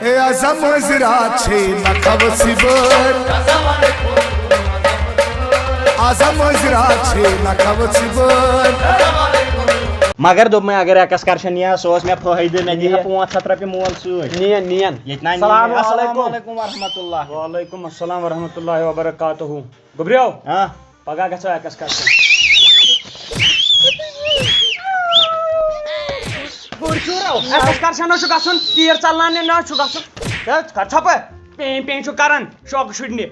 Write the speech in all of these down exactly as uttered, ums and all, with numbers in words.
ہے آز مٲنٛزِ راتھ چھے نہ کھوژِ بٲرۍ۔ آز مٲنٛزِ راتھ چھے نہ کھوژِ بٲرۍ۔ مگر دوٚپمَے، اگر excursion نِیہِ ہا، سُہ اوس مےٚ فٲیدٕ، مےٚ دِیہِ ہا نِیہِ۔ پانٛژھ ہَتھ رۄپیہِ مول سۭتۍ۔ نِیَن، نِیَن۔ ییٚتہِ نہ نِیہِ۔ السلام علیکم۔ السلام علیکم ورحمتہ اللہ۔ وعلیکم السلام ورحمتہ اللہ وبرکاتہ۔ گوٚبریو۔ ہاں۔ پگاہ گژھو excursion۔ گُرۍ شُرو، excursion حظ چھُ گژھُن، تیٖر ژلناونہِ نہ چھُ گژھُن۔ ہے، کر ژھۄپہٕ، پین پین چھُ کران، شوقہٕ شُرنہِ۔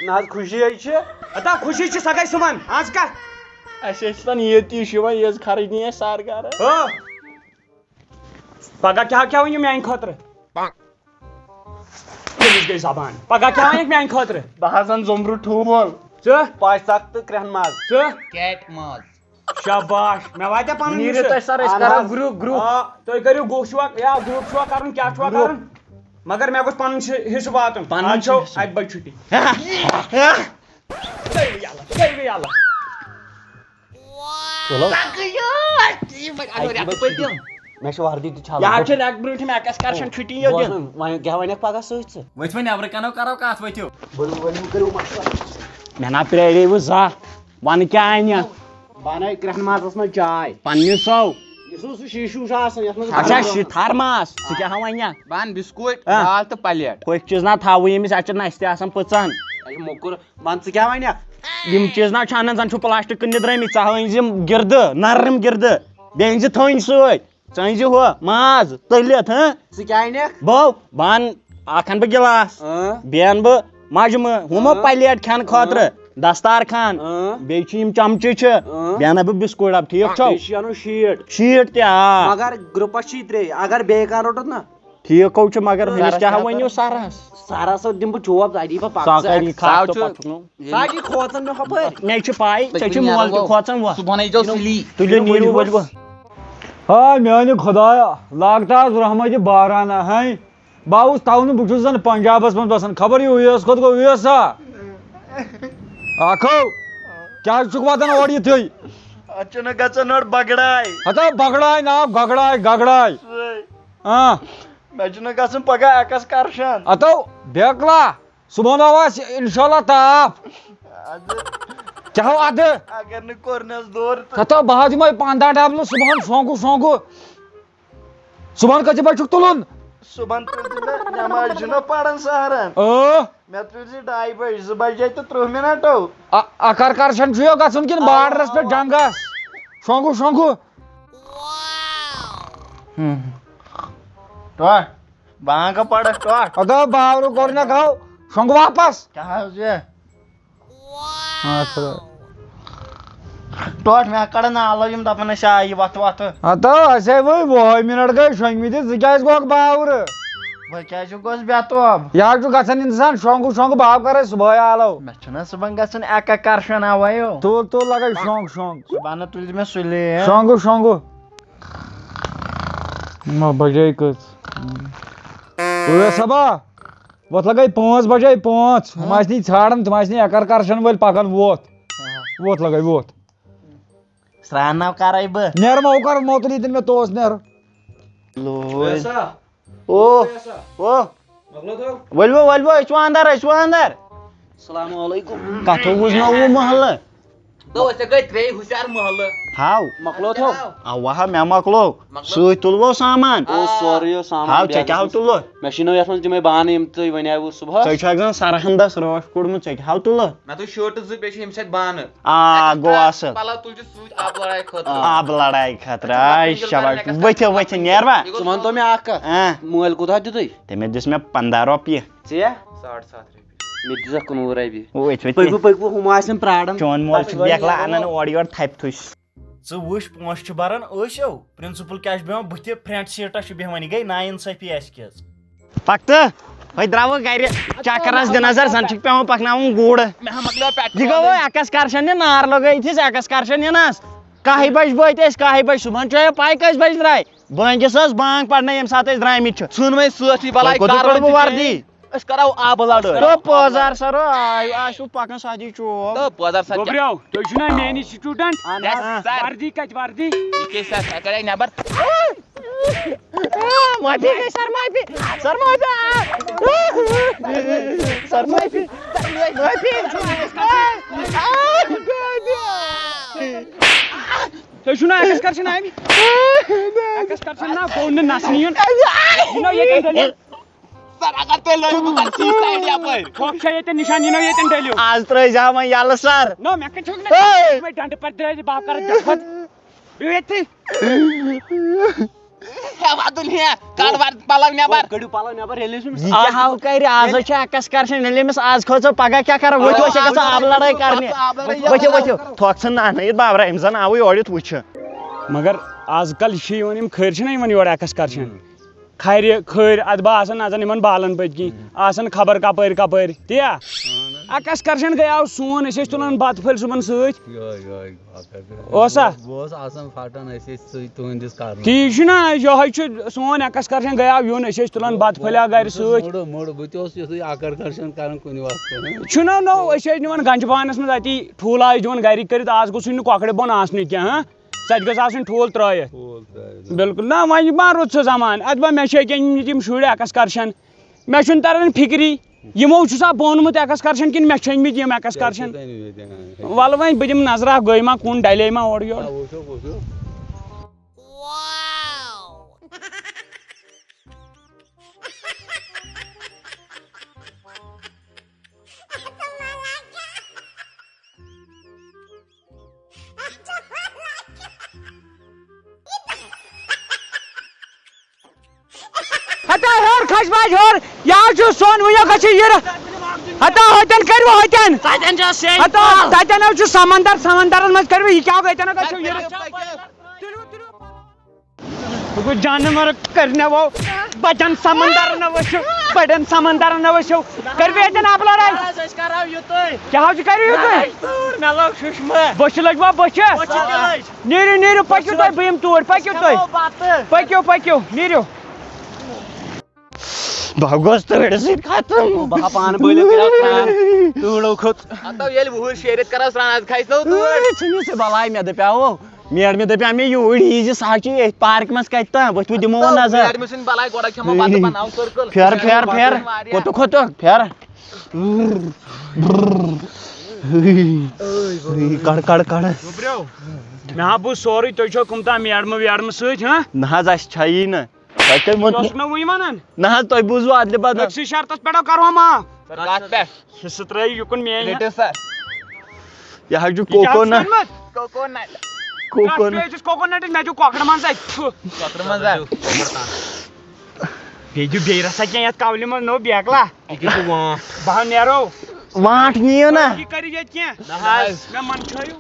نہ حظ، خوشی ہے چھِ۔ ہتا خوشی چھِ، سۄ گٔے صُبحن، آز کتھ؟ اَسہِ ٲسۍ تن ییٚتی چھُ وۄنۍ یٔژ خرٕچ نی اَسہِ سر گرٕ۔ ہو۔ پگاہ کیٛاہ کیٛاہ وۄنۍ میانہِ خٲطرٕ؟ تٔمِس گٔے زبان۔ پگاہ کیٛاہ وَنَکھ میٛانہِ خٲطرٕ؟ بہٕ حظ اَنہٕ زوٚمبرٕ ٹھوٗل۔ ژٕ؟ پاش سَخ تہٕ کرٛٮ۪ہن ماز۔ ژٕ؟ کیٹ ماز۔ شاباش۔ مےٚ واتیا پَنُن نیٖرِو حِصہٕ؟ تُہۍ سَر، أسۍ اَہَن کَرو حظ۔ گرُ-، گرُپ۔ آ، تُہۍ کٔرِو گوٚو چھُوا، یا گرُپ چھُوا کَرُن، کیٛاہ چھُوا گرُپ۔ کَرُن؟ مگر مےٚ گوٚژھ پَنُن حِصہٕ، حِصہٕ واتُن۔ پَنُن آز چھو چھُ حِصہٕ۔ اَکہِ بَجہِ چھُٹی۔ ژَے وٕے یَلہٕ، ژَے وٕے یَلہٕ۔ چلو۔ مےٚ چھِ وردی تہِ چھلٕنۍ۔ یہِ حظ چھِ رٮ۪تھ برٛونٛٹھِم excursion چھُٹی یوت بوز دِنۍ۔ وۄنۍ، وۄنۍ کیٛاہ وَنٮ۪کھ پَگاہ سۭتۍ ژٕ؟ ؤتھۍ وۄنۍ نٮ۪برٕ کَنو کَرو کَتھ، ؤتھِو۔ ؤلِو، ؤلِو، کٔرِو مَشوَرٕ۔ مےٚ نا پرٛاریوٕ زانٛہہ۔ وَنہٕ کیٛاہ اَنہِ؟ بہٕ اَنَے کرٛٮ۪ہن مازَس منٛز چاے۔ پنٛنہِ سو۔ یُس نہٕ سُہ شیٖشوٗ چھُ آسان، یَتھ منٛز ہَچھا، شی-، تھَرماس۔ ژٕ کیٛاہ ہا وَنہِ؟ بہٕ اَنہٕ بِسکوٗٹ، آ۔ دال تہٕ پلیٹ۔ پھٔکۍ چیٖز نا تھاوٕ ییٚمِس، اَتہِ چھِ نَستہِ آسان پٕژَن۔ اَسہِ موٚکُر۔ وَن ژٕ کیٛاہ وَنَکھ؟ یِم چیٖز نہ چھِ اَنان، زَن چھُ plastic کٕننہِ درٛٲمٕتۍ، ژٕ ہاو أنۍ زِ یِم گِردٕ، نرم گِردٕ، بیٚیہِ أنۍ زِ تھٔنۍ سۭتۍ، ژٕ أنۍ زِ ہُہ ماز تٔلِتھ، ہہ؟ ژٕ کیٛاہ اَنَکھ؟ بہٕ، بہٕ اَنہٕ، اَکھ اَنہٕ بہٕ گِلاس، اۭں۔ بیٚیہِ اَنہٕ بہٕ مَجمہٕ، ہُمہٕ اۭں۔ پَلیٹ کھٮ۪نہٕ خٲطرٕ، اۭں۔ دستارخان، اۭں۔ بیٚیہِ چھِ یِم چمچہٕ چھِ، اۭں۔ بیٚیہِ اَنہٕ بہٕ بِسکوٗٹ ڈَبہٕ، ٹھیٖک چھو؟ بیٚیہِ چھِ اَنُن شیٖٹ۔ شیٖٹ تہِ، آ۔ مگر گرُپَس چھِ یہِ ترٛے، اگر بیٚیہِ کانٛہہ روٚٹُتھ نہ؟ ٹھیٖک حظ چھُ، مگر اَہَن حظ۔ ہُمِس کیٛاہ ؤنِو سَرَس؟ سَرَس حظ دِمہٕ بہٕ چوب، تَتہِ یی پَتہٕ پَکھ سۄ ژٕ کَرِ یہِ اَکھ۔ خاص سُہ تہٕ چھُ پَتہٕ چھُکھ نہٕ۔ سُہ حظ یی کھوژان مےٚ ہُپٲرۍ۔ مےٚ چھِ پَے، ژےٚ چھِ مول تہِ کھوژان وۄنۍ۔ صُبحَن ییٖزیو سُلہِ۔ تُلِو نیٖرِو ؤلِو۔ ہاے میٛانہِ خۄدایا، لاگتہ آز رحمتِ بارانہ، ہاے۔ بہٕ آوُس تَونہٕ، بہٕ چھُس زَن پنجابَس منٛز بَسان، خبر یہِ اویس کوٚت گوٚو، اویسا؟ آکھو، کیٛازِ چھُکھ واتان اورٕ یِتھُے؟ اَتھ چھُنہٕ گژھان اورٕ بگڑاے۔ ہتا بگڑاے ناو، گگڑاے، گگڑاے۔ سُے۔ آ۔ مےٚ چھُنہٕ گژھُن پگاہ excursion۔ ہتو بیکلا، صُبحن آو اَسہِ اِنشاءاللہ تاپھ۔ اَدٕ۔ کیٛاہ ہو اَدٕ؟ اگر نہٕ کوٚرنَس دورٕ تہٕ۔ ہتو بہٕ ہا دِمے پنٛداہ ڈبلہٕ صُبحن شونٛگُہ شونٛگُہ۔ صُبحن کٔژِ بجہِ چھُکھ تُلُن؟ صُبحن تُلۍ زِ مےٚ، نٮ۪ماز چھُنہ پران سحرن۔ اۭں۔ مےٚ تُلۍ زِ ڈاے بجہِ، زٕ بجے تہٕ ترٕٛہ مِنٹو۔ اَ-، اَکر کرشن چھُ یو گژھُن کِنہٕ اَوا، بارڈرس پٮ۪ٹھ اَوا۔ جنگس؟ شونٛگُہ، شونٛگُہ۔ ہُم۔ ٹوٹھ، بانٛگ پرکھ ٹوٹھ۔ اَدٕ باورٕ کوٚر مےٚ گاو، شونٛگُہ واپس۔ کیٛاہ حظ یہِ؟ آ، خۄدا۔ ٹوٹھ مےٚ کڑن نالو، یِم دپان ٲسۍ آ یہِ وتھٕ وتھٕ۔ ہتو، اسے وۄنۍ وُہے منٹ گٔے شۄنٛگمٕتِس، ژٕ کیازِ گوکھ باورٕ؟ بہٕ کیازِ گوس بے توب؟ یہِ حظ چھُ گژھان انسان شۄنٛگُہ شۄنٛگُہ، بہٕ ہاو کرے صبحٲے آلو۔ مےٚ چھُنہ صُبحن گژھُن ایککرشن اوے۔ تُل تُل لگے شۄنٛگ شۄنٛگ۔ صُبحن تُلہِ مےٚ سُلے۔ شۄنٛگُہ شۄنٛگُہ۔ نہ بجے کٔژ؟ ٲٹھ سبا۔ وۄتھ لگے پانٛژھ بجے پانٛژھ، ہُم ہاں۔ آسہِ نہٕ ژھانڈان، تِم آسہِ نہٕ اکر کرشن وٲلۍ پکان وۄتھ۔ ہاں۔ وۄتھ لگے وۄتھ۔ سرٛان ناو کرے بہٕ۔ نیر ما ہُہ کر موتُر ییٚتٮ۪ن مےٚ توس نیر۔ لوے۔ پیسہ۔ او۔ پیسہ۔ او۔ مۄکلو تو۔ ؤلۍ وۄنۍ، ؤلۍ وۄنۍ، أسۍ چھِ اندر، أسۍ چھِ اندر۔ السلام علیکم۔ کتھو وُچھ نہ وُہ محلہٕ۔ دوٚپُس، ژےٚ گٔے ترٛیٚیہِ ہُشار محلہٕ۔ ہاو۔ مۄکلوو تھو؟ اَوا ہا، مےٚ مۄکلوو۔ مۄکلوو؟ سۭتۍ تُلوو سامان۔ اوس سورُے یہِ سامان اوس سورُے بیگَس یہِ سامان منٛز۔ تُلُتھ؟ مےٚ چھِنہٕ یَتھ منٛز تِمَے بانہٕ یِم تُہۍ وَنیوُ صُبحَس۔ ژےٚ چھُکھ زَن سرہندَس رٲچھ کوٚڑمُت، ژےٚ کیٛاہ ہاو تُلُتھ؟ مےٚ تُل شٲٹہٕ زٕ، بیٚیہِ چھِ ییٚمہِ سۭتۍ بانہٕ۔ آ، اَسہِ چھِ گوٚو ترٛےٚ اَصٕل۔ پَلَو تُلۍ زِ سۭتۍ آبہٕ لڑایہِ خٲطرٕ۔ آ۔ آبہٕ لڑایہِ خٲطرٕ، اَسہِ چھِ آے لَکٕٹۍ شاباش۔ گِنٛدان ؤتھِو، ؤتھِو، نیر وۄنۍ۔ ژٕ وَن تو مےٚ اَکھ کَتھ، آ۔ مٲلۍ کوٗتاہ دیُتُے؟ تٔمۍ دیُت مےٚ پنٛداہ رۄپیہِ۔ ژےٚ؟ ساڑ ستھ رۄپیہِ۔ مےٚ تہِ دِژکھ کُنوُہ رۄپیہِ۔ وٕچھ، وٕچھ، پٔکِو، وٕچھ۔ پٔکِو، ہُم آسن پرٛاران۔ چون مول چھُ بیکلا اَنان اورٕ یورٕ تھپہِ تھُش۔ ژٕ وٕچھ، پونٛسہٕ چھِ بَران أسۍ ہو، پرنسپل کیٛاہ چھُ بیٚہوان بٕتھِ فرنٹ سیٖٹَس چھُ بیٚہوان، یہِ گٔے نااِنصٲفی اَسہِ کِژھ۔ پَکھ تہٕ، وۄنۍ درٛاوٕ گَرِ چکرَس دِ نظر، زَن چھِکھ پٮ۪وان پَکناوُن گُر۔ مےٚ ہا مۄکلیو پیٹرول۔ یہِ گوٚو وۄنۍ ایکسکرشن نہِ نار لگٲیِتھ أسۍ ایکسکرشن نِنَس۔ کاہہِ بجہِ وٲتۍ أسۍ، کاہہِ بجہِ، صُبحن چھےٚ پَے کٔژِ بجہِ درٛاے؟ بٲنٛگِس ٲس بانٛگ پَرنَے ییٚمہِ ساتہٕ أسۍ درٛامٕتۍ چھِ۔ ژھٕن وۄنۍ سۭتھی بَلاے، تۄہہِ کوٚت کَر وۄنۍ کٔڑوٕ ژٕ وردی؟ چینج؟ أسۍ کرو آبہٕ لڑٲے۔ تہٕ پٲزار سر، آے، آسِو پکان سادی چوب۔ تہٕ پٲزار سر کیٛاہ؟ گوٚبریو، تُہۍ چھِو نا میٲنۍ سٹوڈنٹ؟ اہن حظ۔ Yes, sir۔ وردی کتہِ وردی؟ یہِ کیٛاہ سر، سر کرے نٮ۪بر۔ معافی گٔے سر، معافی۔ سر معافی۔ سر معافی۔ سر معافی۔ تُہۍ چھِو نا ایکسکرشن آمٕتۍ؟ ایکسکرشن نا گوٚو نہٕ نسنہٕ یُن۔ یہِ نا ییٚتٮ۪ن دٔلیٖل۔ سر، اگر تُہۍ لٲگِو، بہٕ کرٕ ژیٖرۍ سایڈ یپٲرۍ۔ ژھۄکھ چھےٚ ییٚتٮ۪ن نِشان، یہِ نہ ییٚتٮ۪ن ڈٔلِو۔ آز ترٲیزِ ہا وۄنۍ یَلہٕ سر۔ نہ، مےٚ کَتہِ چھُکھ نہٕ ہے! مےٚ ڈنڈٕ پتہٕ درٛٲیزِ، بہٕ ہا کرٕ دَفعت۔ بِہِو ییٚتھی۔ ہے، وَدُن ہے، کَڑ وَر پَلو نٮ۪بر۔ کٔڑِو پَلو نٮ۪بر، ییٚلہِ أسۍ أمِس یہِ کیٛاہ ہاو کرِ؟ آز چھِ ایکسکرشن، ییٚلہِ أمِس آز کھوژو، پگاہ کیٛاہ کرو؟ ؤتھِو، أسۍ چھِ گژھان آبہٕ لڑٲے کرنہِ۔ ؤتھِو، ؤتھِو۔ تھۄکھ ژھٕن نہ، نہ، ییٚتہِ بابرا، أمۍ زَن آوٕے اورٕ یُتھ وٕچھِ۔ مگر آز کل چھِ یِوان یِم کھٔرۍ چھِنہ یِوان یورٕ ایکسکرشن۔ کھرِ کھٔرۍ اَتھ باسان نَژان یِمن بالن پٔتۍ کِنۍ، آسان خبر کپٲرۍ کپٲرۍ، تِیا؟ اہن حظ۔ اکھ اکھ کرشن گٔیاو سون، أسۍ ٲسۍ تُلان بتہٕ پھٔلۍ صُبحن سۭتۍ۔ یہے، یہے، اکھ اکھ۔ اوسا؟ بہٕ اوسُس آسان پھٹان، أسۍ ٲسۍ سُے تُہنٛدِس کرنس۔ تی چھُنہ، یہے چھُ سون ایکسکرشن گٔیاو یُن، أسۍ ٲسۍ تُلان بتہٕ پھٔلۍ آو گرِ سۭتۍ۔ موٚڑ، موٚڑ، بہٕ تہِ اوسُس یِتھُے اکھ اکھ کرشن کران کُنہِ وقتہٕ۔ چھُنہ نوٚو، أسۍ ٲسۍ نِوان گنجہِ بانس منٛز اتی ٹھوٗلہٕ ٲسۍ دِوان گرِکۍ کٔرِتھ، آز گوٚژھُے نہٕ کۄکرِ بۄن آسنُے کینٛہہ، ہاں؟ سۄ تہِ گٔژھ آسٕنۍ ٹھوٗل ترٲیِتھ۔ ٹھوٗل ترٲیِتھ۔ بِلکُل۔ نہ، وۄنۍ ما روٗد سُہ زمانہٕ؟ اَتھ ما مےٚ چھِ ییٚکیٛاہ نِمٕتۍ یِم شُرۍ ایکسکرشن۔ مےٚ چھُنہٕ تران فِکری، یِمو چھُ سا بونمُت ایکسکرشن کِنہٕ مےٚ چھِ أنۍمٕتۍ یِم ایکسکرشن؟ کیٛاہ چھِ تۄہہِ نِمٕتۍ؟ وَلہٕ وۄنۍ بہٕ دِمہٕ نظرا، گٔے ما کُن، ڈلے ما اورٕ یورٕ۔ آ، وٕچھو، وٕچھو۔ ہتا ہیوٚر کھش باج ہیوٚر، یہِ حظ چھُ سون وٕنیُک گژھِ یہِ۔ ہتا ہوتٮ۪ن کٔرِو ہوتٮ۪ن۔ تتٮ۪ن چھا سیٚنۍ ہتا پل؟ تتٮ۪ن حظ چھُ سمندر، سمندرس منٛز کٔرِو یہِ کیٛاہ ہوتٮ۪ن حظ گژھِ یہِ۔ بہٕ گوٚو جانور کرنہِ وو، بڑٮ۪ن سمندرن نہ وٕچھِو، بڑٮ۪ن سمندرن نہ وٕچھِو۔ کٔرِو ییٚتٮ۪ن آبہٕ لڑٲے۔ نہ حظ، أسۍ کرو یُتُے۔ کیٛاہ حظ چھُ کٔرِو یُتُے؟ نہ حظ، تۭر، مےٚ لوٚگ شُشمہٕ۔ بٔچھِ لٔج وۄنۍ بٔچھِ۔ بٔچھِ تہِ لٔج۔ نیٖرِو، نیٖرِو، پٔکِو تُہۍ، بہٕ یِمہٕ توٗرۍ، پٔکِو تُہۍ۔ کھٮ۪مو بتہٕ۔ پٔکِو، پٔکِو، نیٖرِو۔ بہٕ گوس تۭرِ سۭتۍ ختم۔ بہٕ ہا پانہٕ بٔلِتھ کرٕ سرٛان۔ تۭرو کھوٚت۔ ہتو ییٚلہِ وُہٕرۍ شیٚیہِ رٮ۪تۍ کرو سرٛان، اتھ کھسہِ نو تۭر۔ ژھٕنِو سُہ بلاے، مےٚ دپیاوو، میڈمہِ دپیاو مےٚ یوٗرۍ یی زِ سۄ حظ چھِ ییٚتھۍ پارکہِ منٛز کتہِ تام، ؤتھِو دِمو وۄنۍ نظر۔ میڈمہِ سٕنٛدِ بلاے گۄڈٕ کھٮ۪مو بتہٕ بناو circle۔ پھیر، پھیر، پھیر۔ واریاہ۔ کوٚت کھوٚت؟ پھیر۔ کڑ، کڑ، کڑ۔ گوٚبریو، مےٚ ہا بوٗز سورُے، تُہۍ چھِو کٕم تام میڈمہٕ ویڈمہٕ سۭتۍ، ہاں؟ نہ حظ، اسہِ چھایی نہٕ۔ تۄہہِ کٔمۍ ووٚن؟ ژٕ اوسُکھ نا وٕنہِ ونان؟ نہ حظ، تۄہہِ بوٗزوٕ ادلہِ بدل۔ أکسٕے شرطس پٮ۪ٹھ کرو معاف۔ سر، کتھ پٮ۪ٹھ؟ حصہٕ ترٲیِو یُکُن میٲنۍ۔ رٔٹِو سا۔ یہِ حظ چھُ یہِ کیٛاہ حظ کوکونٹ۔ کوٚرمُت؟ کوکونٹ۔ کوکونٹ۔ کتھ پیٚیہِ أکِس کوکونٹس؟ مےٚ دیُت کۄکرٕ منٛزے۔ تھُ۔ کۄکرٕ منٛزا؟ بیٚیہِ دیُت بیٚیہِ رژھا کینٛہہ یتھ کولہِ منٛز، نوٚو بیکلا۔ یہِ کیٛاہ چھُ وانٛٹھ؟ بہٕ ہا نیرو۔ وانٛٹھ نِیِو نا۔ یہِ کٔرِو ییٚتہِ کینٛہہ۔ نہ حظ۔ مےٚ منٛدچھٲیِو۔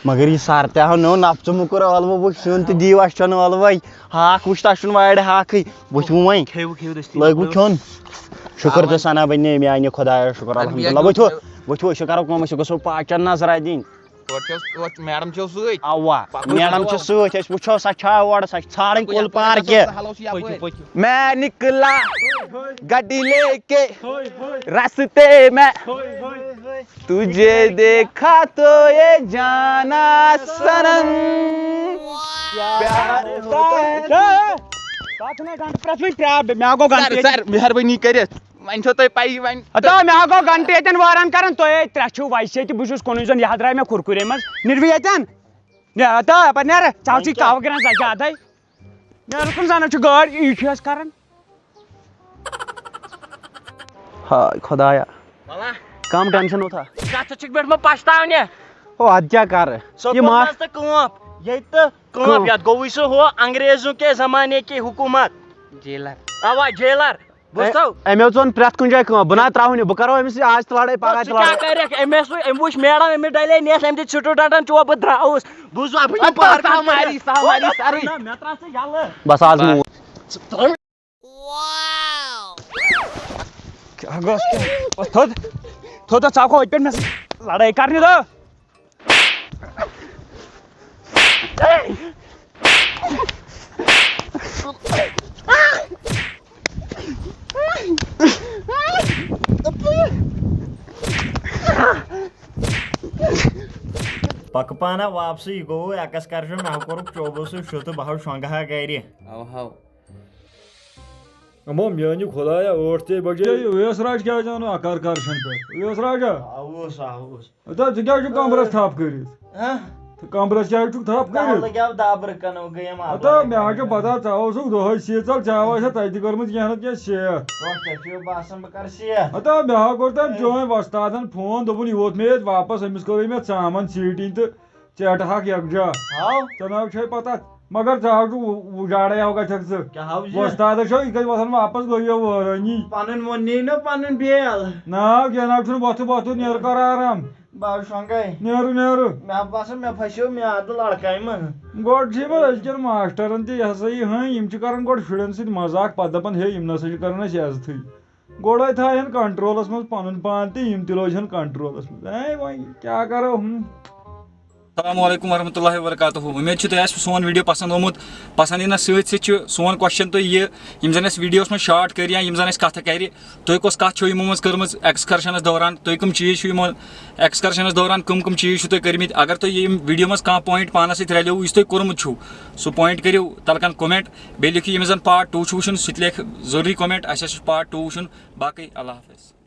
مگر یہِ سر تہِ ہاو نوٚو نفژٕ موٚکُر ٲلوٕ وٕچھ سیُن تہِ دِیِو اَسہِ چٮ۪نہٕ ٲلوَے۔ ہاکھ وٕچھ تَس چھُنہٕ وارِ ہاکھٕے۔ وٕچھِو وۄنۍ۔ کھیٚیِو، کھیٚیِو دٔستی۔ لٲگِوٕ کھیوٚن۔ شُکُر تہٕ ثنا بَنے میٛانہِ خۄدایَس شُکُر الحمدللہ۔ وٕچھِو، وٕچھِو، أسۍ چھِ کَرو کٲم، أسۍ گژھو پاچَن نظرا دِنۍ۔ تورٕ چھِ أسۍ، تورٕ چھِ میڈم چھِ سۭتۍ۔ اَوا، پَکو میڈم چھِ أسۍ سۭتۍ، أسۍ وٕچھو سۄ چھا اورٕ، سۄ چھِ ژھانٛڈٕنۍ پَکو کُل یَپٲرۍ، پارکہِ۔ گژھو، گژھو، ہلو چھِ یَپٲرۍ۔ پٔکِو، پٔکِو۔ میں نکلا گڈی لے کے رستے میں تجھے دیکھا تو یہ جانا سنم۔ پیار ہوتا ہے۔ پرٛٮ۪تھ وِزِ پرٛاو بہٕ، مےٚ گوٚو سر، غلطی۔ سر، مہربٲنی کٔرِتھ، وۄنۍ چھو تۄہہِ پَیی وۄنۍ۔ ہتا، مےٚ ہا گوٚو گنٹہٕ ییٚتٮ۪ن واران کران، تُہۍ ہے ترٛےٚ چھِو ویسے تہِ، بہٕ چھُس کُنُے زوٚن، یہِ ہا درٛاے مےٚ کُرکُرے منٛز۔ نیٖرِو ییٚتٮ۪ن۔ نیر، ہتا، یپٲرۍ نیر، ژاو ژٕے ژاو گرٛٮ۪ن زَچہِ زیادَے۔ نیر، کُن زَن چھُ گٲڑۍ، یہِ چھُ اَسہِ کران۔ ہاے خۄدایا۔ وَلا۔ کم ٹینشن اوتھا۔ کَتھ ژٕ چھُکھ پٮ۪ٹھ مےٚ پَشتاونہِ۔ او، اَدٕ کیٛاہ کَرٕ؟ سکوٗل یہِ ما منٛز تہٕ کٲم۔ ییٚتہِ تہٕ کٲم۔ کٲم۔ یَتھ گوٚوُے سُہ ہُہ انگریزوں کے زمانے کی حکومت۔ جیلر۔ اوا، جیلر۔ بوٗزتھو؟ اے-، أمۍ حظ ووٚن پرٛٮ۪تھ کُنہِ جایہِ کٲم۔ بہٕ نہ ترٛاوٕ نہٕ، بہٕ کَرو أمِس سۭتۍ آز تہِ لَڑٲے، پَگاہ تہِ ژٕ کیٛاہ لَڑٲے۔ کَرٮ۪کھ؟ أمۍ ٲس وۄنۍ، أمۍ وٕچھ میڈم، أمۍ ڈَلے نٮ۪س، أمۍ دِتۍ سٹوٗڈنٛٹَن چوب، بہٕ درٛاوُس۔ بوٗزوا، بہٕ چھُس اَدٕ پَہَر سہماری، کَران۔ سہماری، سَرٕے۔ نہ، مےٚ ترٛاو ژٕ یَلہٕ۔ بَس آز بَس۔ موٗد۔ کیٛاہ گوٚژھ کیٛاہ؟ تھوٚد، تھوٚد، ژٕ ہاو کھو ہوٚتہِ پٮ۪ٹھ مےٚ سۭتۍ لَڑٲے کَرنہِ دَ۔ پکہٕ پانہ واپسٕے، یہِ گوٚو excursion، مےٚ ہا کوٚرُکھ چوبہٕ سُہ شُتہٕ، بہٕ ہا شۄنٛگہٕ ہا گرِ۔ اَوٕ ہاو۔ اما میانہِ خدایا، ٲٹھ تے بجے۔ ہے، اویس راج کیازِ آو نہٕ اکر کرشن پٮ۪ٹھ؟ اویس راجا، آوُس آوُس۔ ہتا ژٕ کیازِ چھُکھ کمرس تھپھ کٔرِتھ؟ ہاں؟ ژٕ کمرس کیازِ چھُکھ تھپھ تَوٕ کٔرِتھ؟ لگیو دبرٕ کنو گٔیم۔ ہتا مےٚ ہا چھِ پتہ، ژٕ اوسُکھ دۄہے سیٖژل، ژےٚ آسہِ تتہِ کٔرمٕژ کینٛہہ نتہٕ کینٛہہ سیف۔ ژےٚ چھُ باسان بہٕ کرٕ سیف۔ ہتا مےٚ ہا کوٚر تٔمۍ چٲنۍ وۄستادن فون، دوٚپُن یہِ ووت مےٚ ییٚتہِ واپس، أمِس کٔرٕے مےٚ ژامن سیٖٹِنۍ تہٕ ژیٹہٕ ہاکھ یکجا۔ ہاو۔ ژےٚ نہ چھے پتہ، مگر ژٕ ہا چھُکھ وُ-، وُ-، جاڑے ہاو گژھکھ ژٕ۔ کیٛاہ ہاو زِ؟ وۄستادس چھو یہِ کتہِ وۄتھان واپس گٔیو وٲرٲنی۔ پنُن ووٚن نی نہ پنُن بیل۔ ناو کینٛہہ ناو چھُنہٕ وۄتھٕ وۄتھٕ، نیر کر آرام۔ بہٕ آو شۄنٛگے۔ نیرٕ نیرٕ۔ مےٚ باسان مےٚ پھسیو میادٕ لڑکاے منٛز۔ گۄڈٕ چھِ یِمن أزکٮ۪ن ماسٹرن تہِ یہِ ہسا یہِ ہٲنۍ، یِم چھِ کران گۄڈٕ شُرٮ۪ن سۭتۍ مزاق، پتہٕ دپان ہے یِم نسا چھِ کران اَسہِ عزتھٕے۔ گۄڈے تھاوہن کنٹرولس منٛز پنُن پان تہِ، یِم تہِ روزہن کنٹرولس منٛز۔ اے وۄنۍ کیٛاہ کرو؟ ہُم۔ السلام علیکم ورحمۃ اللہ وبرکاتہ۔ امید چھِ تۄہہِ آسہِ سون ویڈیو پسند آمُت۔ پسند یِنس سۭتۍ سۭتۍ چھُ سون کوسچن تۄہہِ یہِ، یِم زن اَسہِ ویڈیوس منٛز شاٹ کٔرۍ یا یِم زن اَسہِ کتھٕ کرِ، تُہۍ کۄس کتھ چھو یِمو منٛز کٔرمٕژ ایکسکرشنس دوران؟ تُہۍ کٕم چیٖز چھِو یِمو ایکسکرشنس دوران، کٕم کٕم چیٖز چھِو تُہۍ کٔرمٕتۍ؟ اگر تۄہہِ ییٚمہِ ویڈیو منٛز کانٛہہ پوینٹ پانس سۭتۍ رلیو، یُس تۄہہِ کوٚرمُت چھُو، سُہ پوینٹ کٔرِو تلہٕ کن کومینٹ، بیٚیہِ لیکھِو ییٚمِس زن پارٹ ٹوٗ چھُ وٕچھُن، سُہ تہِ لیکھِ ضروٗری کومینٹ۔ اَسہِ ہسا چھُ پارٹ ٹوٗ وٕچھُن۔ باقٕے اللہ حافظ۔